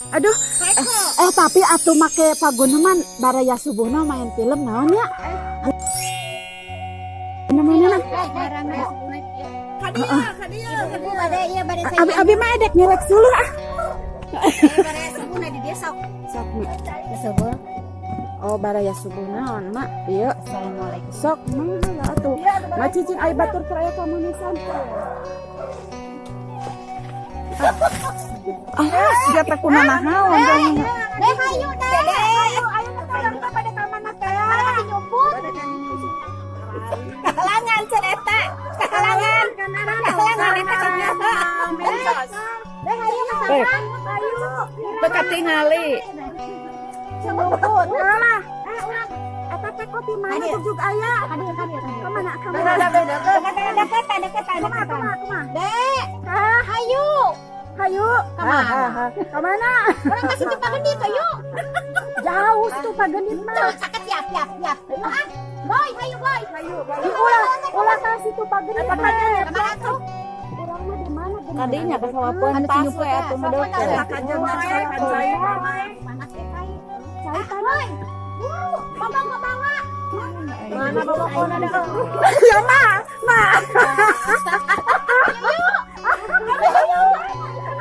Aduh, eh, tapi atuh make paguneman baraya subuhna main film naon ya? Namanya? Ibu bade, iya, bade. Abi abi mah edek nyelek suluh ah. Baraya subuhna di dia sok. Sok, Mak. Subuh. Oh, baraya subuh naon, Mak? Iya. Assalamualaikum. Sok, mangga atuh. Mak cicing ai batur keur aya kamanisan. Ah, sia teh kunanaon? Deh, hayu deh. Ayo, ayo teh urang teh pada ka mana teh? Mana nyumput? Kahalangan cenah eta. Kahalangan. Kahalangan eta cenah. Deh, hayu ka sana. Ayo. Teu katingali. Nyumput. Lah. Eh, urang eta teh kopi mana jugjug aya? Kadieu, kadieu, kadieu. Ka mana? Ka mana? Deketan, deketan, deketan, Kumaha, deketan. kumaha, kumaha? Dek, Ah, hayu. Hayu. Ka mana? Ka mana? Urang ka Situ Pagendit, hayu. Jauh Situ Pagendit mah. Tuh, caket, siap, siap, siap. Ah, boy, hayu, boy. Hayu, ih, ulah, ulah ka Situ Pagendit mah. Ka mana tuh? Urang mah di mana? Kadinya ka sawah pentas we atuh mah deukeut. Panas deh, kai. Cai Ah, boy. Buru, bawa bawa. Mana bawa kona ada? Ya, ma, ma.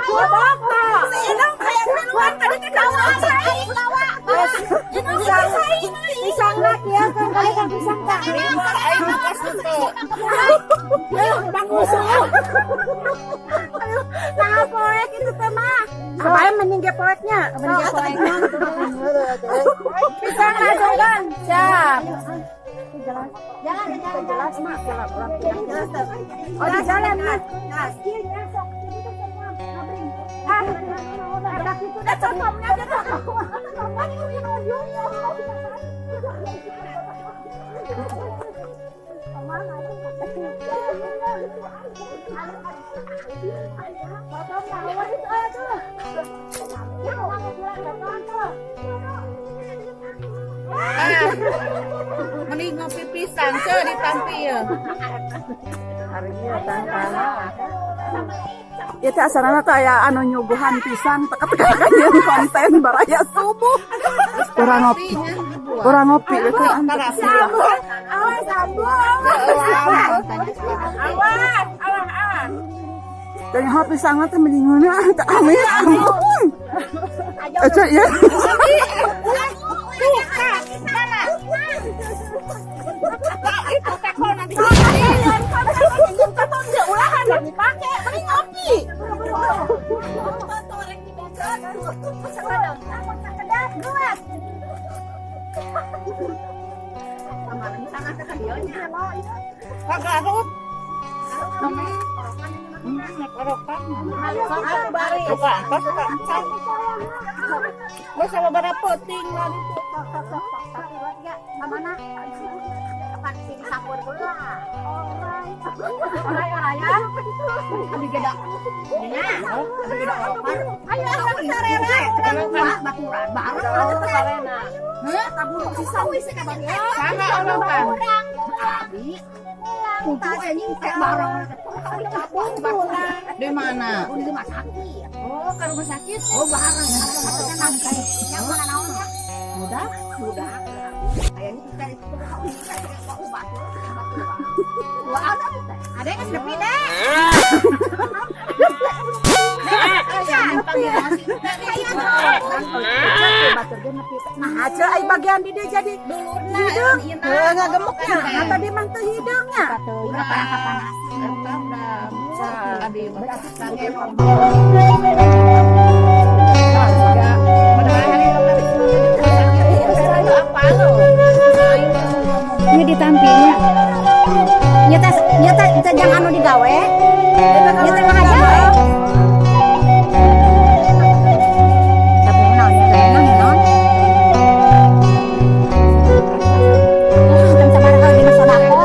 Bapak. Si Inong hayang miluan tadi teh kamu Cai, bawa. Pisang, pisang nak ya kan kali kan pisang tak. Ayo, Bang Usul. Aduh, nah poek itu teh mah. Apa mending ge poeknya? Mending ge poek. Pisang langsung kan. Siap. Jalan, jalan, Jelas mah jalan orang jelas. Oh, di jalan mah. Ah, ada itu dah cocoknya aja tuh. Ah. Mending ngopi pisang ceu ditampi ya. Ya teh asalna teh aya anu nyuguhan pisan teka-teka kan konten baraya subuh. Urang ngopi. Urang ngopi we teh. Awas, ambu. Awas, awas, awas. Dan pisangna teh mending ngeunah teh amis ampun. Aja ya. Itu teko nanti. Ulahan dipake, mending ngopi. Ka Garut. Orokan. Suka entos, suka encan. Geus sababaraha peuting lah ditu. Ka mana? Kapan sini sampur heula. Orai ya. Abi geda. Nya, abi geda orokan. Ayo urang sarere, urang baturan bareng. Heuh, tabung sisa wis ka Sana orokan. Urang abi. Kudu anjing teh bareng. Di mana? Di rumah sakit. Oh, ke rumah sakit. Oh, bareng. Yang mana naonnya? Udah. Udah. Kayaknya kita itu ada yang nepi deh. Nah, aja ai bagian di dia jadi Dulurna hideung. ieu Heuh, ngagemuknya. Nah, tadi mah teu hideungnya. Udah kepanasan. Eta udah abi apa lo? Ini ditampinya. Nyata nyata jangan anu digawe. Nyata ngahaja. Tapi naon ya, naon naon. Kan sabaraha lima sodako.